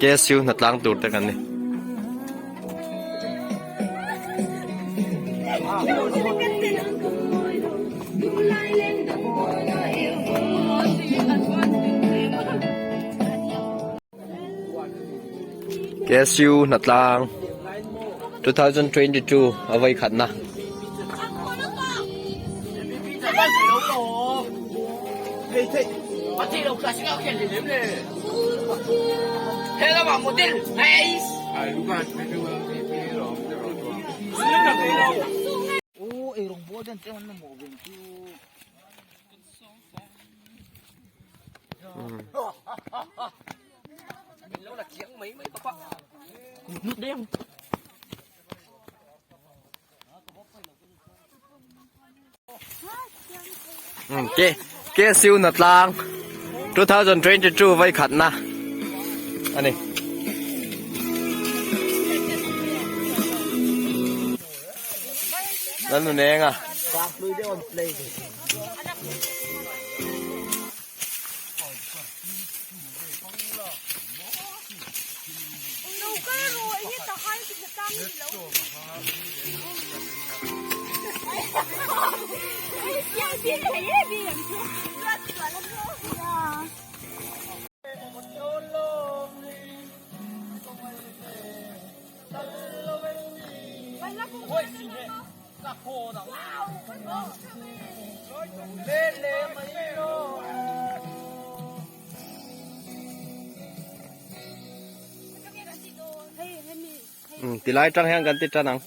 KSU hnatlang tur te kan ni. KSU hnatlang 2022 a voi khatna. KSU hnatlang 2022 vai khatna ani. Lalnunenga. Tilai tang hian kan ti tan ang.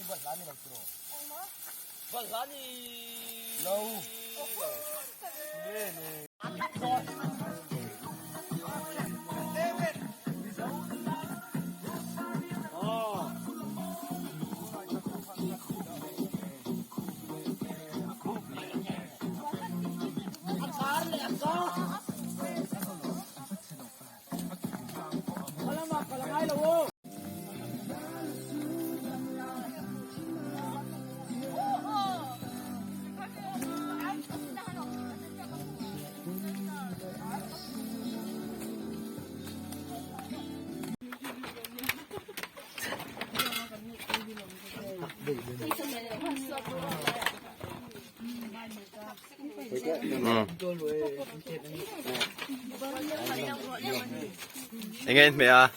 Enge in hmeh a?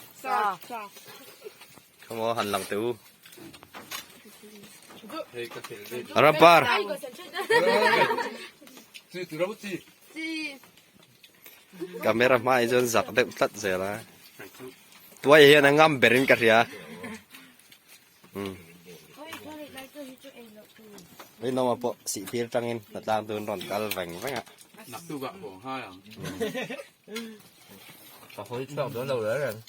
Come on, han lang teh u. Rampar. Camera hma hi chuan zak deuh tlat zel a. Tuai hian a ngam berin ka hria. Rinawma pawh sihphir tangin hnatlang tun rawn kal veng veng a. Naktuk ah haw nghal ang. Ka hawi chhuak dawn lo reng reng.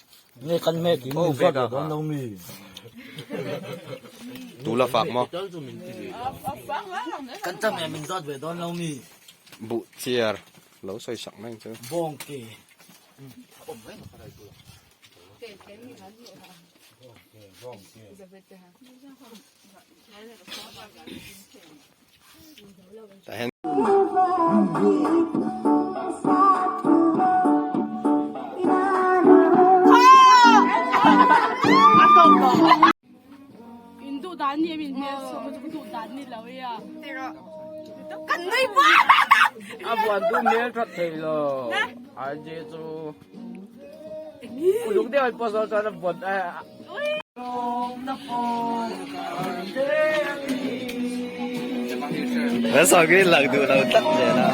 Nge kan hmet in min zawt ve dawn lo mi. Tu la fak maw? Kan cham e min zawt ve dawn lo mi. Buh chiar lo sawi sak mai ang chu. Bawng ke. Tah hian A buan tu hmel that thei lo. RJ chu. Uluk deuh an post chuan a buan a. Kan sawi khi lang duh lo tlat zel a.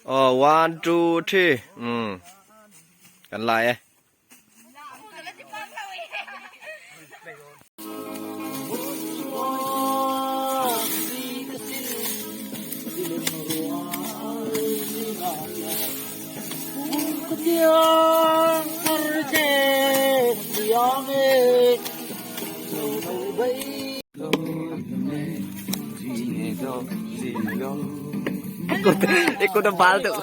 Aw one two three umm kan lai e. Ikut bal tu.